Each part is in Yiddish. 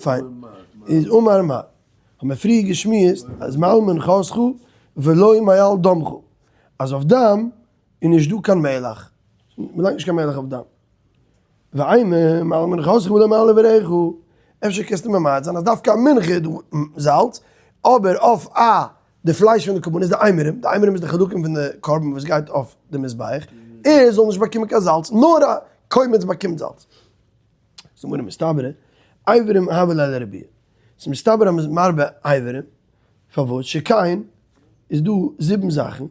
פיין. איז אמר מר. האבן מיר פריער געשמועסט אז מעל מנחתך ולא מעל דמך. אז אויף דם איז נישט דא קיין מלח. מ'לייגט נישט קיין מלח אויף דם. ואימא מעל מנחתך ולא מעל אבריך. אפשר קענסטו ממעט זיין אז דווקא א מנחה איז דא זאלץ, אבער אויף א די פלייש פון די קרבן איז די אימורים, די אימורים איז די חלקים פון די קרבן וואס גייט אויף די מזבח, ער זאל נישט באקומען קיין זאלץ, נאר א קומץ באקומט זאלץ. זאגט גמרא מסתברא, איברים הוה ליה לרבויי, ס'איז מסתבר אז מ'איז מרבה איברים, פארוואס? שכן איז דא זיבן זאכן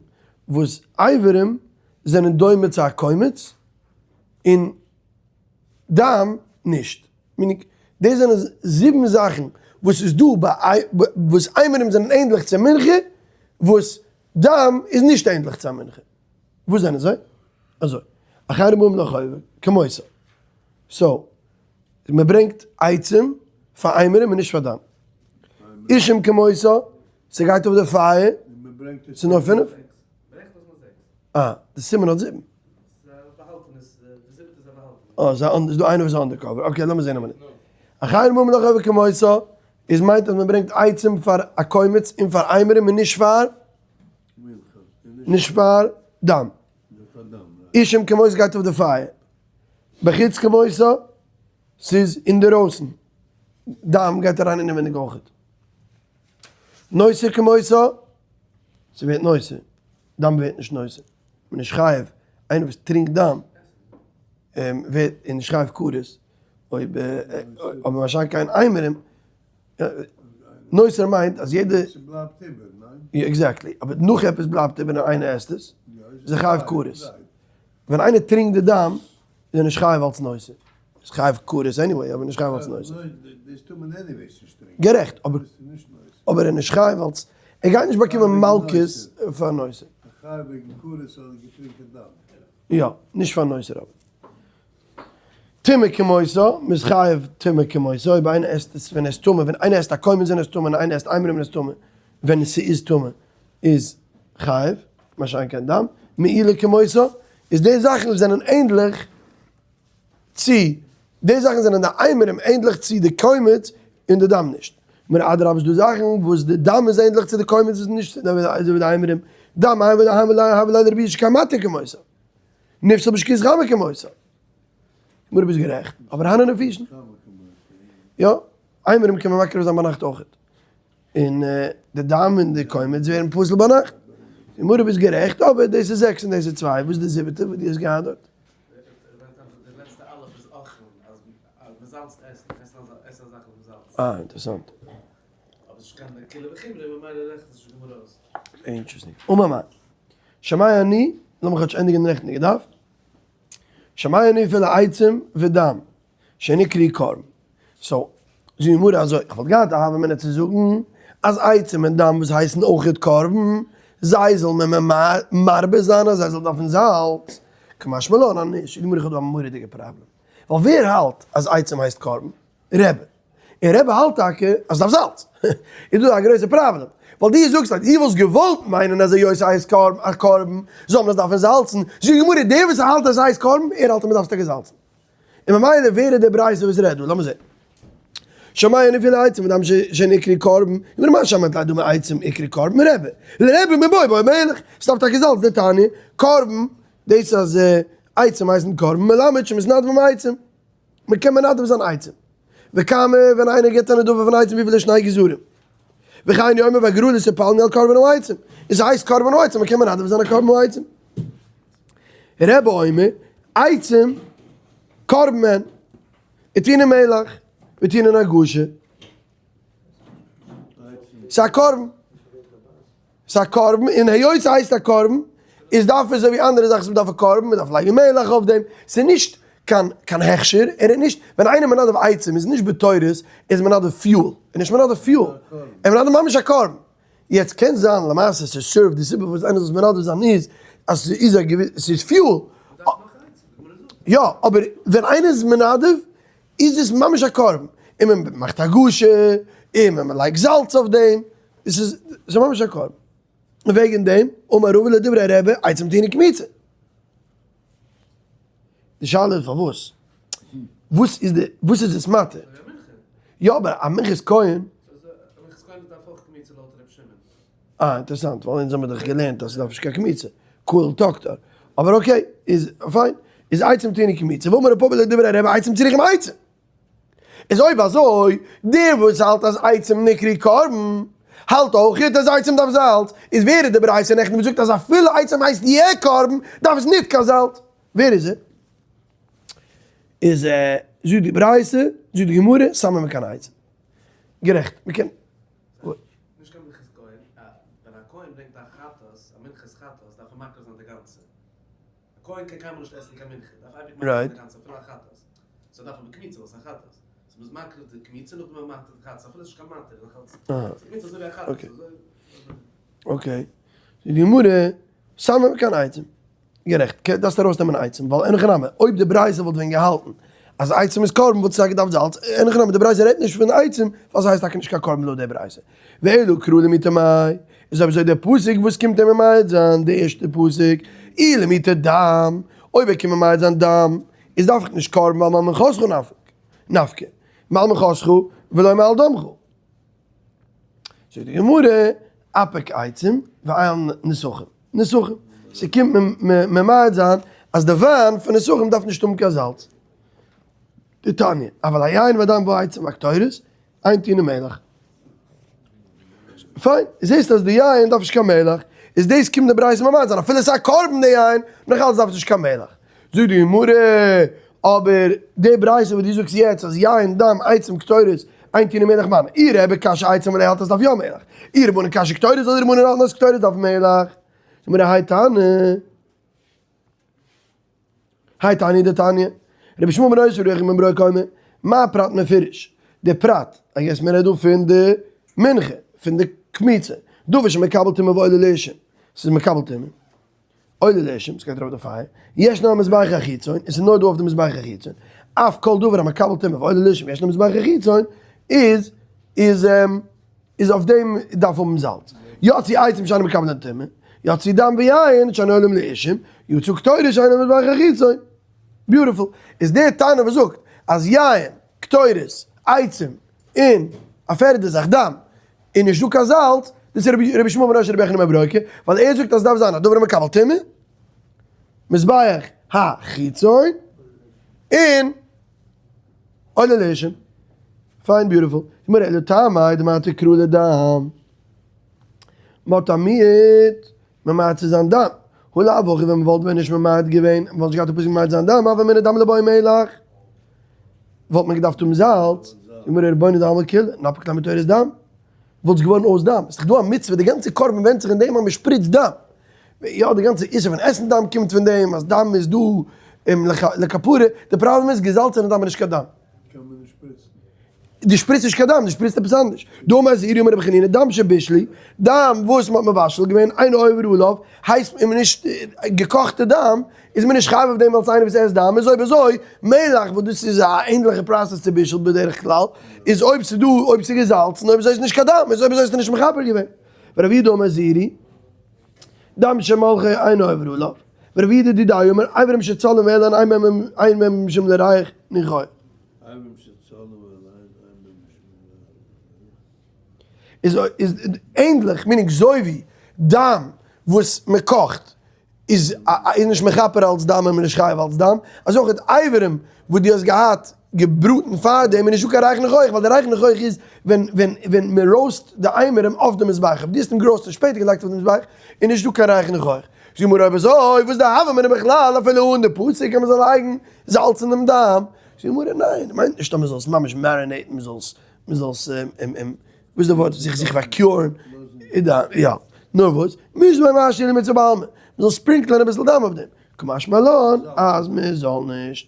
וואס איברים זענען דומה צו א קומץ, און דם נישט. meaning, דאס זענען זיבן זאכן וואס איז דא ביי וואס אימורים זענען ענדליך צו מנחה, וואס דם איז נישט ענדליך צו א מנחה. וואס זענען זיי? אזוי, אחרים באים לחובה, כמותו. so, מען ברענגט עצים פאר אימורים און נישט פאר דם. אישים כמותו, ס'גייט אויף די פייער, ס'איז נאר פינף? אה, די סימן האט זיבן. אה, ס'איז דא איינער וואס איז undercover. okay, לאמיר זען א מינוט. אחרים באים לחובה כמותו, איז מיינט אז מען ברענגט עצים פאר א קומץ און פאר אימורים און נישט פאר נישט פאר דם. אישים כמותו גייט אויף די פייער. בחוץ כמותו, ס'איז אינדערויסן. דם גייט אריין אינעווייניג אויכעט. נותר כמותו, ס'ווערט נותר. דם ווערט נישט נותר. מ'איז נישט חייב, איינער וואס טרינקט דם ווערט איז נישט חייב כרת, אויב אבער מה שאין כן אימורים, נותר מיינט אז יעדע. ס'בלייבט איבער, ניין? exactly, אבער נאך עפעס בלייבט איבער און איינער עסט עס, איז ער חייב כרת. ווען איינער טרינקט די דם איז ער נישט חייב אלס נותר. איז חייב כרת anyway, אבער נישט חייב אלס נותר. דאס טאר מען anyways נישט טרינקען. גערעכט, אבער אבער ער איז נישט חייב אלס, ער גייט נישט באקומען מלקות פאר נותר. חייב וועגן כרת אדער געטרינקען דם. יא, נישט פאר נותר אבער. טומאה כמותו, מ'איז חייב טומאה כמותו, אויב איינער עסט עס ווען ער איז טמא, ווען איינער עסט א קומץ ווען ער איז טמא און איינער עסט אימורים ווען ער איז טמא, ווען ס'איז טמא איז חייב, מה שאין כן דם, מעילה כמותו, איז די זאכן וואס זענען ענדליך צו, די זאכן זענען די אימורים ענדליך צו די קומץ און די דם נישט. מיר אדרבה ס'דא זאכן וואס די דם איז ענדליך צו די קומץ איז נישט אזוי ווי די אימורים, דם הוה ליה לרבויי שכן מתיר כמותו. נפסל בשקיעת חמה כמותו. גמרא ביסט גערעכט, אבער הני נפישין. יא, אימורים קען מען מקריב זיין ביינאכט אויכעט. און די דם און די קומץ ווערן פסול ביינאכט. גמרא ביסט גערעכט, אבער דאס איז זעקס און דאס איז צוויי, וואס איז די זיבעטע וואס דו האסט געהאט דארט? אה, אינטערעסאנט. interesting. אמר מר. שומע אני, לאמיר כאטש ענדיגן די נעכטיגע דף. שומע אני אפילו עצים ודם, שנקראו קרבן. so, זאגט די גמרא אזוי, איך וואלט געהאט א הוה אמינא צו זאגן אז עצים און דם וואס הייסן אויכעט קרבן, זיי זאל מען מרבה זיין אז זיי זאלן דארפן זאלץ, קא משמע לן אז נישט. זאגט די גמרא איך האב דא א מורא'דיגע פראבלעם. ווייל ווער האלט אז עצים הייסט קרבן? רבי. און רבי האלט טאקע אז ס'דארף זאלץ. איז דא א גרויסע פראבלעם. ווייל דו זאגסט אז דו וואלסט געוואלט מיינען אז היות ס'הייסט קרבן א קרבן זאל מען עס דארפן זאלצן. זאגט די גמרא דער וואס האלט אז ס'הייסט קרבן ער האלט אז מ'דארף עס טאקע זאלצן. און ממילא ווער איז דער ברייתא וואס רעדט דא? לאמיר זען. שומע אני אפילו עצים ודם שנקראו קרבן, גמרא מאי שמעת ליה דאמר עצים איקרי קרבן רבי. לרבי מיבעיא בעי מלח. ס'דארף טאקע זאלץ דתניא. קרבן, דאס אז עצים הייסן קרבן מלמד שמתנדבים עצים. מען קען מנדב זיין עצים. וכמה ווען איינער גיבט א נדבה פון עצים וויפיל איז שני גזרים. וכן הוא אומר והגרלות יפלנו על קרבן העצים. עס הייסט קרבן העצים מען קען מנדב זיין א קרבן העצים. רבי אומר עצים קרבן הן. וטעונין מלח וטעונין הגשה. ס'איז א קרבן. ס'איז א קרבן, און היות ס'הייסט א קרבן, איז דארף עס אזוי ווי אנדערע זאכן וואס מ'דארף א קרבן, מ'דארף לייגן מלח אויף דעם, ס'איז נישט קיין קיין הכשר, ער איז נישט, ווען איינער מנדב עצים איז נישט בתורת, איז מנדב fuel, ער איז נישט מנדב fuel, ער איז מנדב ממש א קרבן. יעצט קען זיין למעשה ס' serve ט די סיבה פארוואס איינער זאל עס מנדב זיין איז אז ס'איז א געוויסע, ס'איז fuel, יא, אבער ווען איינער איז מנדב איז עס ממש א קרבן, און מען מאכט הגשה, און מען לייגט זאלץ אויף דעם, עס איז עס איז ממש א קרבן. און וועגן דעם, אמר רבא לדברי רבי, עצים טעונין קמיצה. די שאלה איז פארוואס? וואס איז די, וואס איז עס מתיר? יא אבער א מנחת כהן. אה אינטערעסאנט ווייל אונז האמיר דאך געלערנט אז ס'דארף נישט קיין קמיצה, קהל טאגט אבער okay איז fine איז עצים טעונין קמיצה ואמר רב פפא לדברי רבי עצים צריכים עצים. איז אויב אזוי, דער וואס האלט אז עצים נקראו קרבן, האלט אויך אז עצים דארף זאלץ, איז ווער איז די ברייתא נעכטן וואס זאגט אז אפילו עצים הייסט יע קרבן, דארף עס ניט קיין זאלץ? ווער איז ער? איז זאגט די ברייתא, זאגט די גמרא, סמא מכאן עצים. גערעכט, מ'קען. נישט קיין מנחת כהן, ווען א כהן ברענגט א חטאת, א מנחת חטאת, דארף ער מקריב זיין די גאנצע. א כהן קען קיינמאל נישט עסן קיין מנחה, דארף אייביג מקריב זיין די גאנצע אפילו א חטאת. סאו דארף מען קמיצה ווייל ס'איז א חטאת. סאו מ'איז מקריב די קמיצה נאכדעם איז מען מקריב די חטאת אפילו ס'איז נישט קיין מתיר איז נאך אלץ קמיצה אזוי ווי א חטאת. okay. זאגט די גמרא, סמא מכאן עצים. גערעכט, דארפסט ארויסנעמען עצים, ווייל אין הכי נמי, אויב די ברייתא וואלט ווען געהאלטן אז עצים איז קרבן וואלט עס טאקע געדארפט זאלץ, אין הכי נמי די ברייתא רעדט נישט פון עצים ווייל ס'הייסט טאקע נישט קיין קרבן לויט די ברייתא. ואלא קרא למעוטי מאי, איז אויב אזוי דער פסוק וואס קומט אים ממעט זיין די ערשטע פסוק, אי למעוטי דם, אויב ער קומט ממעט זיין דם, איז דארף איך נישט קרבן ווייל מעל מנחתך נפקא, מעל מנחתך ולא מעל דמך. זאגט די גמרא, אפיק עצים ואייל נסכים, נסכים, ס'קומט ממעט זיין אז די וויין פון נסכים דארף נישט האבן קיין זאלץ. דתניא, אבל היין והדם והעצים והקטורת, אין טעונין מלח. פיין, זעסט אז די יין דארף נישט קיין מלח, איז דאס קומט די ברייתא ממעט זיין, אפילו עס איז א קרבן די יין, נאך אלץ דארף עס נישט קיין מלח. זאגט די גמרא, אבער די ברייתא וואס דו זאגסט יעצט אז יין, דם, עצים, קטורת, אין טעונין מלח מני, אי רבי קשיא עצים ווייל ער האלט אז עס דארף יא מלח, אי רבנן קשיא קטורת אדער רבנן האלטן אז קטורת דארף מלח. זאגט די גמרא, האי תנא. האי תנא דתניא, רבי ישמעאל בן יוסף רבי יוחנן בן ברוקה אומר, מה פרט מפורש? די פרט, I guess מען רעדט דא פון די מנחה, פון די קמיצה, דבר שמקבל טומאה ועולה לאשים, ס'איז מקבל טומאה, עולה לאשים, ס'גייט ארויף די פייער, ישנו על מזבח החיצון, עס איז נאר דא אויף די מזבח החיצון, אף כל דבר המקבל טומאה ועולה לאשים ישנו על מזבח החיצון, איז איז איז אויף דעם דארף האבן זאלץ. יצאו עצים שאינם מקבלין טומאה, יצא דם ויין שאין עולים לאשים, יצא קטורת שאינו על מזבח החיצון. beautiful. איז דער תנא וואס זאגט אז יין, קטורת, עצים, און א פערדע זאך דם, איז נישט דא קיין זאלץ, דאס איז רבי ישמעאל בנו של רבי יוחנן בן ברוקה, ווייל ער זאגט אז ס'דארף זיין א דבר המקבל טומאה, מזבח החיצון, און עולה לאשים. פיין beautiful. גמרא אלא טעמא דמעטי קרא לדם. מ'האט א מיעוט ממעט צו זיין דם. הא לאו הכי ווען מ'וואלט ווען נישט ממעט געווען, מ'וואלט נישט געהאט א פסוק ממעט זיין דם, הוה אמינא דם ליבעי מלח. וואלט מען געדארפט האבן זאלץ. גמרא רבונו דעלמא כולא, נפק ליה מתורת דם. וואלט עס געווארן אויס דם. ס'איז דאך דא א מצוה, די גאנצע קרבן ווענדט זיך אין דעם אז מ'שפריצט דם. יא, די גאנצע איסור פון עסן דם קומט פון דעם אז דם איז דא לכפרה. די פראבלעם איז געזאלצענע דם איז נישט קיין דם. קען מען נישט שפריצן. דו שפריצט נישט קיין דם, דו שפריצט עפעס אנדערש. דאמר זעירי אמר רבי חנינא, דם שבישלו, דם וואס מ'האט מבשל געווען, אינו עובר עליו, הייסט איז מען נישט, געקאכטע דם, איז מען נישט חייב אויף דעם אלס איינער וואס עסט דם, איז אויב אזוי, מלח וואס דאס איז א ענדליכע process צו בישול בדרך כלל, איז אויב ס'איז דא, אויב ס'איז געזאלצן, אויב אזוי איז נישט קיין דם, איז אויב אזוי האסטו נישט מכפר געווען. ורבי יהודה אמר זעירי, דם שמלחו אינו עובר עליו, ורבי יהודה דידיה אמר, אברים שצלו מאליהן אין בהם משום לריח ניחוח. אברים שצלו מאליהן אין בהם משום איז איז ענדליך, meaning זוי ווי דם וואס מען קאכט איז איז נישט מכפר אלס דם און מען איז נישט חייב אלס דם, אזוי אויך אברים וואס דו האסט געהאט געבראטן פארדעם איז נישטא קיין ריח ניחוח, ווייל די ריח ניחוח איז ווען ווען ווען מען roast די אימורים אויף די מזבח, אויב דו האסט אים גע roast און שפעטער געלייגט אויף די מזבח איז נישטא קיין ריח ניחוח. זאגט די גמרא אויב אזוי וואס איז די הוה אמינא בכלל אפילו אן די פסוק אז מען זאל לייגן זאלץ אין דעם דם? זאגט די גמרא ניין, מיינט נישט אז מען זאל עס ממש marinate ן, מען זאל עס מען זאל עס וואס איז די ווארט זיך זיך פארקיורן, יא, נאר וואס, נישט ביי משהו למצוה בעלמא, מען זאל sprinkle ען אביסל דם אויף דעם, קא משמע לן אז מען זאל נישט.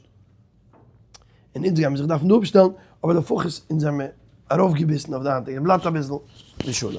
און אונז גיימיר זיך דארפן דא אפשטעלן, אבער לפחות אונז זעמיר ארויפגעביסן אויף די היינטיגע בלאט אביסל, לשלום.